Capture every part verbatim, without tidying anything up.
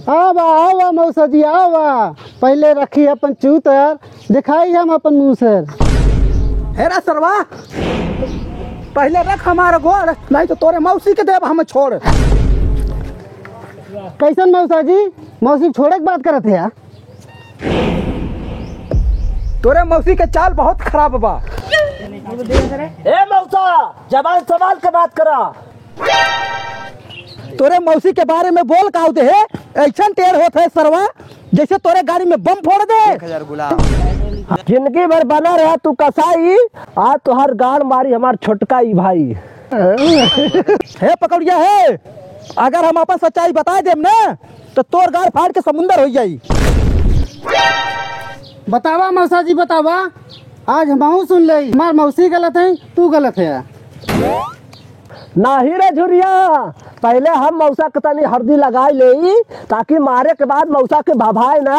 आवा, आवा मौसा जी, आवा। पहिले रखी अपन चूतर, देखाई हम अपन मूसर। हेरा सरवा, पहिले रख हमार गोड़, नहीं तो तोरे मौसी के देब हम छोड़। कैसन मौसा जी? मौसी के छोड़े के बात करत है? तोरे मौसी के चाल बहुत खराब बा। ए मौसा, जबान संभाल के बात करा। तोरे मौसी के बारे में बोल का दे है, ऐसन टेढ़ होत है सरवा, जैसे तोरे गाड़ी में बम फोड़ दे। एक हजार गुलाब। जिंदगी भर बना रहा तू कसाई, आज तोहार गाड़ मारी हमार छोटका ई भाई। हे पकौड़िया हे, अगर हम अपन सच्चाई बता देम ना, तो तोर गाड़ फाड़ के समुंदर हो जाई। बतावा मौसा जी, बतावा, आज हमहू सुन ले, हमार मौसी गलत है, तू गलत है। नाही रे झुरिया, पहले हम मौसा के तनी हरदी लगाई लेई, ताकि मारे के बाद मौसा के भभाए ना।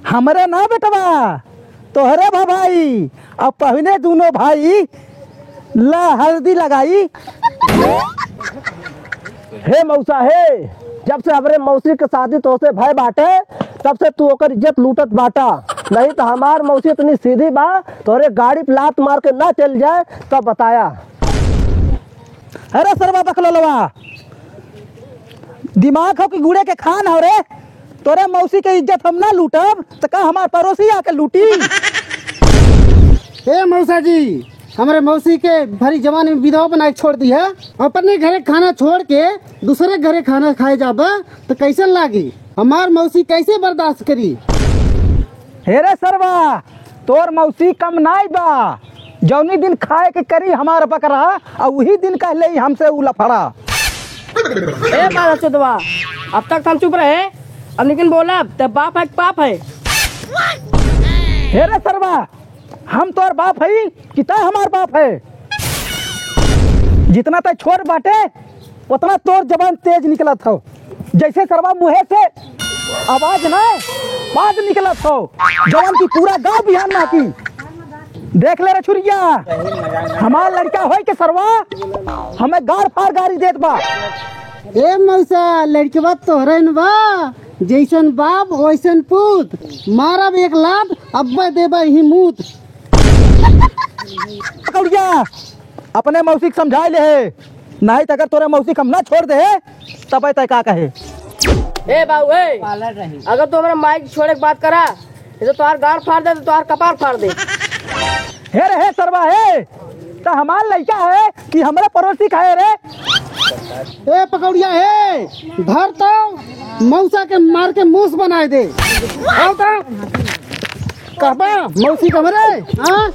हमरे ना बेटवा, तोहरे भभाई। अब पहिने दुनो भाई, ला हरदी लगाई। हे मौसा हे, जब से हमरे मौसी के शादी तोसे भय बाटे, तब से तू ओकर इज्जत लूटत बाटा। नहीं तो हमार मौसी इतनी सीधी बा, तोरे गाड़ी पे लात मार के ना चल जाए, तब बताया। अरे सरवा बकलोलवा, दिमाग हो कि गुड़े के खान हो रे? तोरे मौसी के इज्जत हम ना लूटब, तो का हमार पड़ोसी आके लूटी? ए मौसा जी, हमरे मौसी के भरी जवानी में विधवा बना के छोड़ दी है। अपने घरे खाना छोड़ के दूसरे घरे खाना खाए जाबा तो कैसन लागी? हमार मौसी कैसे बर्दाश्त करी? हे रे सरवा, तोर मौसी कम नाई बा। जौनी दिन खाए के करी हमार बकरा, आ उही दिन कह ले हमसे उ लफड़ा। ए बारह चोदवा, अब तक हम चुप रहे, अब लेकिन बोलब त बाप है कि पाप है? हे रे सरवा, हम तोर बाप है कि तै हमार बाप है? जितना तै छोट बाटे, उतना तोर जबान तेज निकलत हो। जैसे सरवा मुँहे से आवाज ना, बाज निकलत हो, जवन की पूरा गांव बिहान नाकी। देख ले रे छुरिया, हमार लड़का होई के सरवा हमें गार फार गारी देत बा। ए मौसा, लड़कवा तोहरे न बा, जैसन बाप वैसन पूत, मारब एक लात, अब्बे देबा ही मूत। कौड़िया, अपने मौसी के समझाए ले है, नहीं तो अगर तोरे मौसी के हम ना छोड़ दे, तब तय का कहे। ए बाबू, ए, अगर तू हमरा माई के छोड़े के बात करा, ये तो तोहार गाड़ फाड़ दे, तो तोहार कपार फाड़ दे। हे रे, हे सरवा, हे, तो हमार लइका है कि हमरे पड़ोसी का है रे? ए पकौड़िया, हे, धर तो मौसा के मार के मूस बनाए दे। आओ तो। कहबा मौसी के हमरे, हाँ?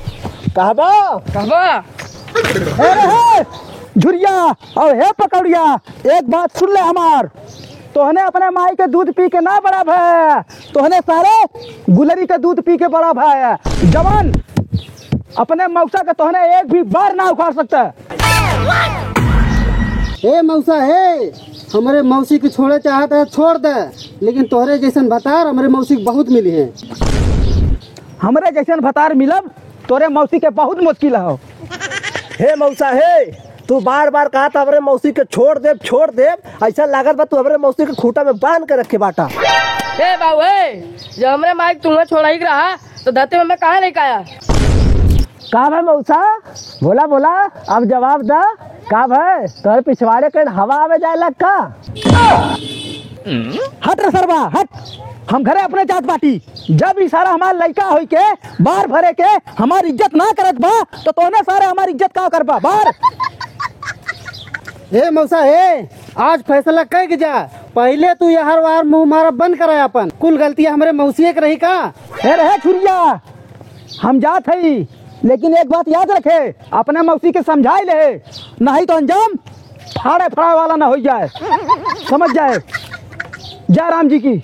कहबा? कहबा? हे रे, हे, झुरिया, और हे पकौड़िया, एक बात सुन ले हमार। तोहने अपने माई के दूध पी के ना बड़ा भय, तोहने सारे गुलरी के दूध पी के बड़ा भय। जवान, अपने मौसा के तोहने एक भी बार ना उखाड़ सकता। ए मौसा, हे, हमरे मौसी के छोड़े चाहत है, छोड़ दे, लेकिन तोहरे जैसन भतार हमरे मौसी के बहुत मिली है। हमरे जैसन भतार मिलब तोरे मौसी के बहुत मुश्किल हो। हे मौसा, हे, तू बार बार कहा था हमरे मौसी के छोड़ देब, छोड़ देब, ऐसा लागत बा तू हमरे मौसी के खूंटा में बांध के रखे बाटा। ए बाबू, ए, जब हमरे माई के तुम्हें छोड़ा ही रहा, तो धरती में मैं कहाँ लेके आया? का भाई मौसा, बोला, बोला, अब जवाब दा। का भाई, तोहरे पिछवाड़े कहीं हवा आवे जाए लग का? हट रे सरवा, हट। हम घरे अपने जात बाटी। जब ई सारा हमार लइका होई के बार भरे के हमार इज्जत ना करत बा, तो तोहने सारे हमार इज्जत का करबा? बार। ए मौसा, ए, आज फैसला कइ के जा। पहिले तू यहर वार मुंह मारा बंद करा अपन। कुल गलतियाँ हमरे मौसिए के रही का? ए रे छुरिया, हम जात हई, लेकिन एक बात याद रखे, अपने मौसी के समझाई ले, नहीं तो अंजाम फाड़े फड़ा वाला ना हो जाए, समझ जाए। जय राम जी की।